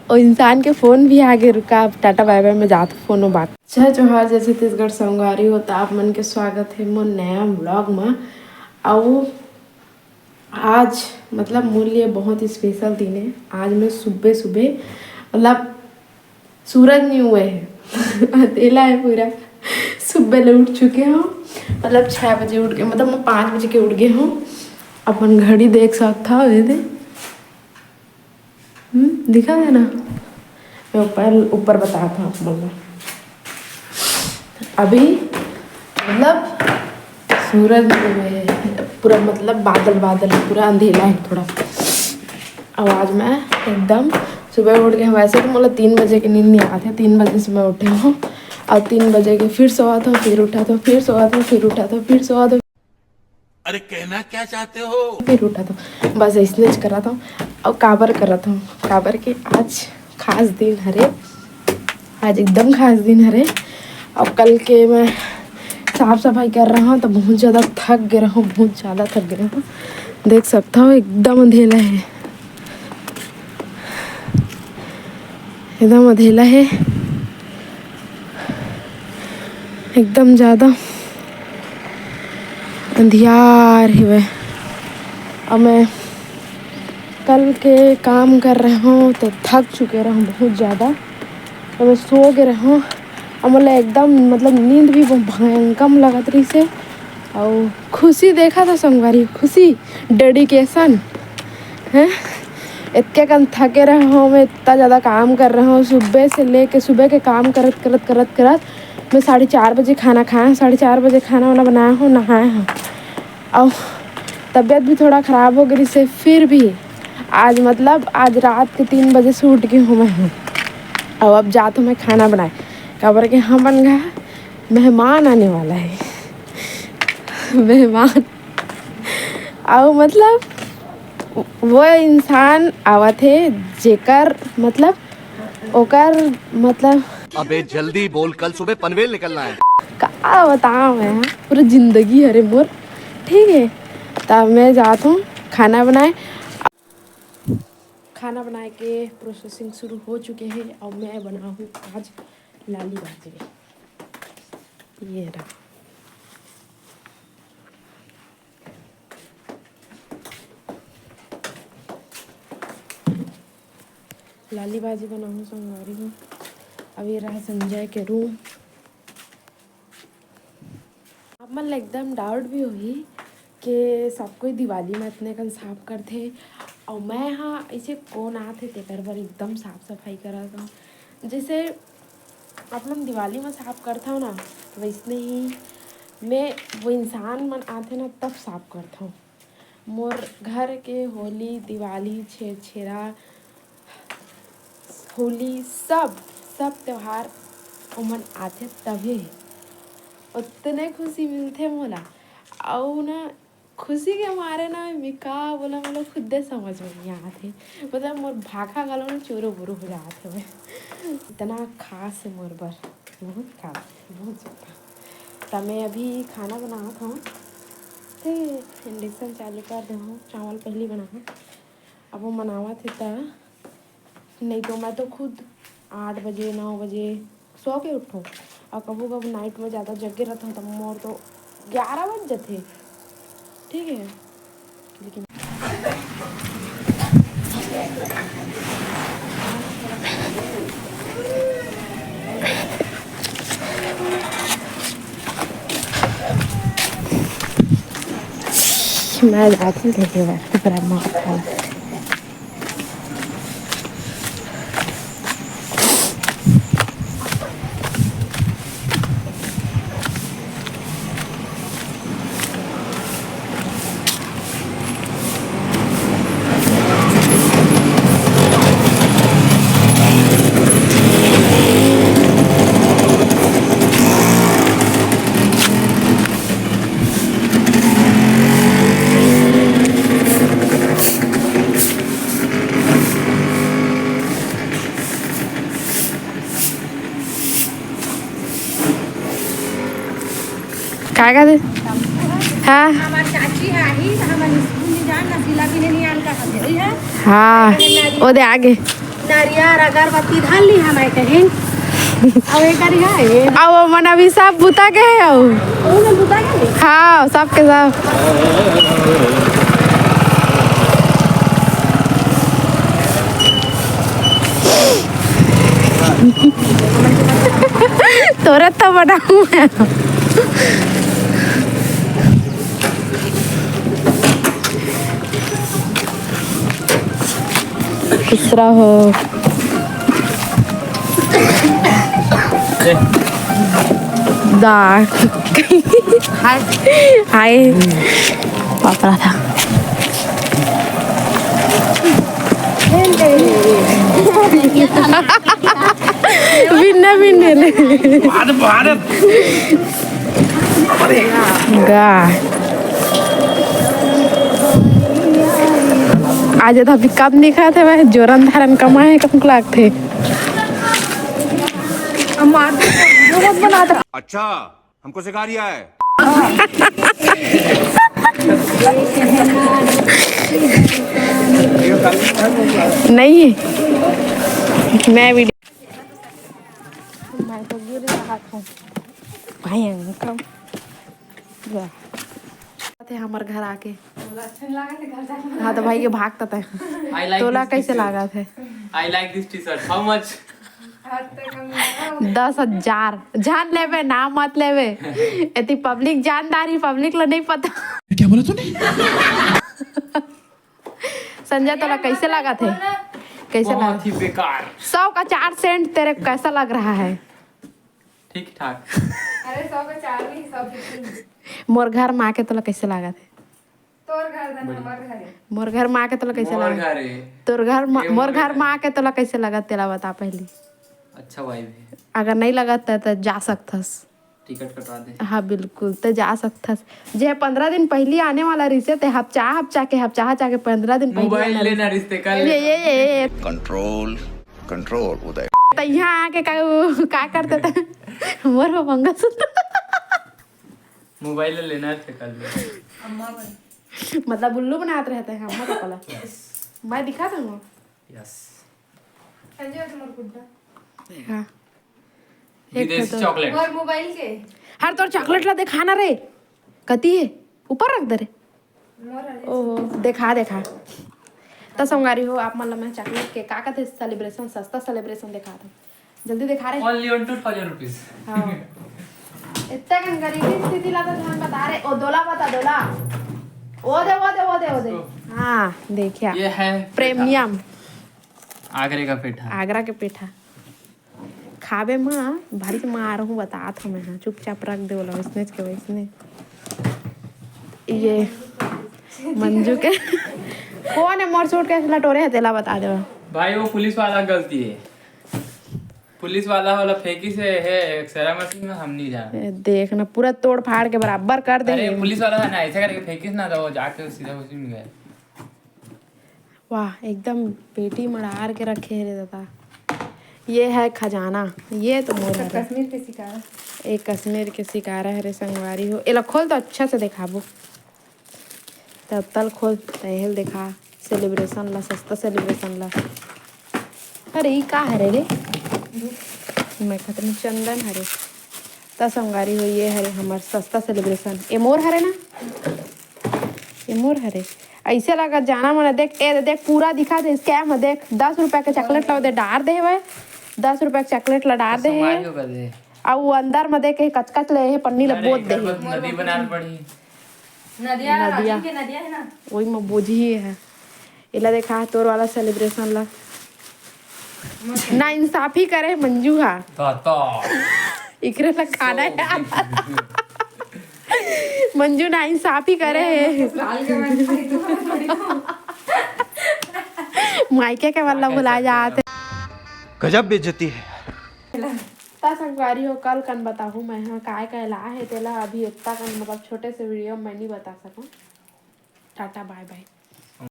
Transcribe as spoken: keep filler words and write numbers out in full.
और इंसान के फोन भी आगे रुका। अब टाटा बाय बाय, मैं जात फोन बात। जय जोहार, जय छत्तीसगढ़ संगवारी हो, त आप मन के स्वागत है मोर नया व्लॉग में। अउ आज मतलब मोर लिए बहुत ही स्पेशल दिन है। आज मैं सुबह सुबह मतलब सूरज नहीं हुए है अंधेला है पूरा। सुबह ले उठ चुके हो, मतलब छः बजे उठ गए, मतलब मैं पाँच बजे के उठ गए हूँ। अपन घड़ी देख सकता हो, ये दे। हम्म, दिखा है ना? मैं ऊपर ऊपर बताता हूँ आप मन ला। अभी मतलब सूरज नहीं हुए है पूरा, मतलब बादल बादल है, पूरा अंधेला है थोड़ा। अब आज मैं एकदम सुबह उठ गए हूँ। वैसे तो मतलब तीन बजे के नींद नहीं आते, तीन बजे से मैं उठे हूँ। और तीन बजे के फिर सोआ था, फिर उठा था, फिर सोआ था, फिर उठा था, फिर सोआ था। अरे, कहना क्या चाहते हो? फिर उठा था, बस इसने करत हूँ। और काबर करत हूँ, काबर के आज खास दिन हरे, आज एकदम खास दिन हरे। और कल के मैं साफ सफाई कर रहा हूँ तो बहुत ज़्यादा थक गए रहूँ, बहुत ज़्यादा थक गए रहूँ। देख सकता हो एकदम अंधेला है, एकदम अंधेला है, एकदम ज़्यादा अंधियार हेवय। अब मैं कल के काम कर रहे हूँ तो थक चुके रहूँ बहुत ज़्यादा। तो मैं सो गए रहूँ। अब मतलब एकदम मतलब नींद भी भयंकम लगत रही से। और खुशी देखा था संगवारी, खुशी, डेडिकेशन है। इतके कन थके रहे हूँ मैं, इतना ज़्यादा काम कर रहे हूँ सुबह से लेके, सुबह के काम करत करत करत करत मैं साढ़े चार बजे खाना खाया हूँ, साढ़े चार बजे खाना वाना बनाया हूँ, नहाया हूँ। और तबीयत भी थोड़ा ख़राब हो गई से, फिर भी आज मतलब आज रात के तीन बजे से उठ गई हूँ मैं। और अब जात हूँ मैं खाना बनाए, काबर के हमन घर मेहमान आने वाला है। मेहमान अउ मतलब वो इंसान आवत हे जेकर मतलब ओकर मतलब अबे जल्दी बोल, कल सुबह पनवेल निकलना है। का बताओ मैं, पूरा जिंदगी हरे मोर। ठीक है, तब मैं जात हूँ खाना बनाए। खाना बनाए के प्रोसेसिंग शुरू हो चुके हैं। अब मैं बनाहूँ आज लाली भाजी। ये रहा। लाली भाजी बनाहूँ संगवारी हो। अब ये रहा संजय के रूम। आप मन ला एकदम डाउट भी होही कि सब कोई दिवाली में इतने कन साफ करथे, और मैं हा ऐसे कौन आथे तेकर बर एकदम साफ सफाई करत हूँ। जैसे आप मन दिवाली में साफ करथव ना, वैसने ही मैं वो इंसान मन आथे ना तब साफ करथव। मोर घर के होली, दिवाली, छेरछेरा, होली, सब सब त्योहार ओमन आथे तभे ओतने खुशी मिलथे मोला। अउ ना खुशी के मारे ना मैं का बोला, मोला खुदे समझ में नहीं आथे। मतलब मोर भाखा घलो ना चूरो बुरो हो जात हवे। इतना खास है मोर बर, बहुत खास, बहुत ज़्यादा। त मैं अभी खाना बनावत हूँ, ठीक है, इंडक्शन चालू कर दे हूँ। चावल पहली बनाहूँ, अब वो बनावत है त नहीं तो मैं तो खुद आठ बजे, नौ बजे सो के उठूँ, और कभू कभू नाइट में ज़्यादा जगे रहता हूँ, तब मोर तो ग्यारह बज जाते, ठीक है। लेकिन मैं जाती हूँ लेके बैठ के ब्रह्मा को खाना। का का दे? हाँ। हमार चाची है, आई, तो हमार स्कूल में जान ना, सिला भी नहीं आन का हम दे, है? हाँ, वो दे आगे। नारियर अगरबत्ती धर ली हमारे कहे। अब ये करी है ये। अब वो मन अभी सब बुता के है, वो। वो मन बुता के है? हाँ, सब के सब। तोरा तो बनाऊं मैं। खुश रहो। दाल। हाय। हाय। पापड़ा था। भिन्न भिन्न ले। गा। आज तो अभी कब निकलत हे, जोरन धारन कमाए कम लागथे। अच्छा, हमको सिखा रिया है। नहीं, मैं वीडियो, मैं तो गिर रहा था। भयंकर। थे हमर घर आके। हाँ, तो भाई के भाग तते। I like तोला this कैसे picture। लागत हे? I like this T-shirt. How much? दस हजार। जान लेबे, नाम मत लेबे। एती पब्लिक जानदारी, पब्लिक ला नहीं पता। क्या बोला तूने? संजय, तोला कैसे लागत हे? कैसे बहुत लागत? ही बेकार। सौ का चार सेंट तेरे को कैसा लग रहा है? ठीक ठाक। अरे, सौ का चार नहीं, सौ फिफ्टी। मोर घर मा आके तोला कैसे लागत हे? तोर घर धन हमर घर हे। मोर घर मा आके तोला कैसे मोर लागत? घर हे। तोर घर मा, ये मोर मोर घर घर। मा आके तोला कैसे लागत, तेला बता पहली। अच्छा vibe हे। अगर नहीं लागत त, त जा सकथस। टिकट कटवा दे। हाँ, बिल्कुल, त जा सकथस। जे पंद्रह दिन पहली आने वाला रिसे, ते हपचा, हपचा के, हपचा, हपचा के पंद्रह दिन पहली मोबाइल आना लेना रिसे। रिसे, कल ये, लेना। ये, ये, ये। Control, control, उदय। त यहाँ आके का, का करते थे? मोर वो मंगलसूत्र। मोबाइल लेना है कल। अम्मा बन। मतलब उल्लू बनात रहते हैं अम्मा का पला। Yes। मैं दिखा दूंगा। Yes। संजय, तुम्हारा गुड्डा। देखा। एक विदेशी तो दो। चॉकलेट। और मोबाइल के? हर तोर चॉकलेट ला दिखाना रे। कती है? ऊपर रख दे रे। मोर हरे। ओहो, देखा, देखा। त संगवारी हो, आप मन ल मैं चॉकलेट के का कथे सेलिब्रेशन, सस्ता सेलिब्रेशन देखा था। जल्दी देखा रे। Only on two thousand rupees। हाँ। इतना कन गरीबी स्थिति ला तो ध्यान बता रे। ओ, दोला बता, दोला। ओ दे, ओ दे, ओ दे, ओ दे। इसको। हाँ, देखिया। ये है प्रीमियम। आगरा का पेठा। आगरा के पेठा। खाबे माँ, भारी से मारहूँ, बतात हूँ मैं, हाँ, चुपचाप रख दे, बोला, वैसने के वैसने। ये मंजू के कौन है मोर सूटकेस लटोरे है, तेला बता दे। भाई, वो पुलिस वाला गलती है, पुलिस वाला वाला फेंकी से है, एक्सरा मशीन में हम नहीं जाना। ए, देख ना, पूरा तोड़ फाड़ के बराबर कर दे। अरे, पुलिस वाला है ना, ऐसे करके फेंकिस ना, तो वो जाके सीधा उसी में गए। वाह, एकदम पेटी मड़ार के रखे हे रे दादा। ये है खजाना, ये तो मोर तो हरे। कश्मीर के शिकारा। एक कश्मीर के शिकारा हरे संगवारी हो। एला खोल तो अच्छा से देखाबो। तब तल खोल, तहल देखा सेलिब्रेशन ला, सस्ता सेलिब्रेशन ला। अरे, ई का हरे रे? मैं खतम चंदन हरे। त संगवारी हो, ये हरे हमर सस्ता सेलिब्रेशन। ए मोर हरे ना? ए मोर हरे। ऐसे लगा जाना मन, देख, ए देख, पूरा दिखा दे, स्कैम है, देख, दस रुपया के चॉकलेट ला दे, डार दे हवय, दस रुपया के चॉकलेट ला डार दे हे। संगवारी हो कर दे। अउ वो अंदर में देख के कचकच ले हे, पन्नी ला अरे, बोत दे हे। नदी बनाना पड़ी। नदिया, नदिया। राजू के नदिया है ना? वही में बोझी है। एला देखा, तोर वाला सेलिब्रेशन ला। ना इंसाफी करे मंजू हा। तो, तो। इकरे ला खाना है। मंजू ना इंसाफी करे है। लाल के मैं खाई तो थोड़ी को। मायके के वाला भुला जाते। गजब बेइज्जती है। त संगवारी हो, कल कन बताहूँ मैं हा काय काय ला हे तेला। अभी इतना कन, मतलब, छोटे से वीडियो में मैं नहीं बता सकूँ। टाटा, बाय बाय।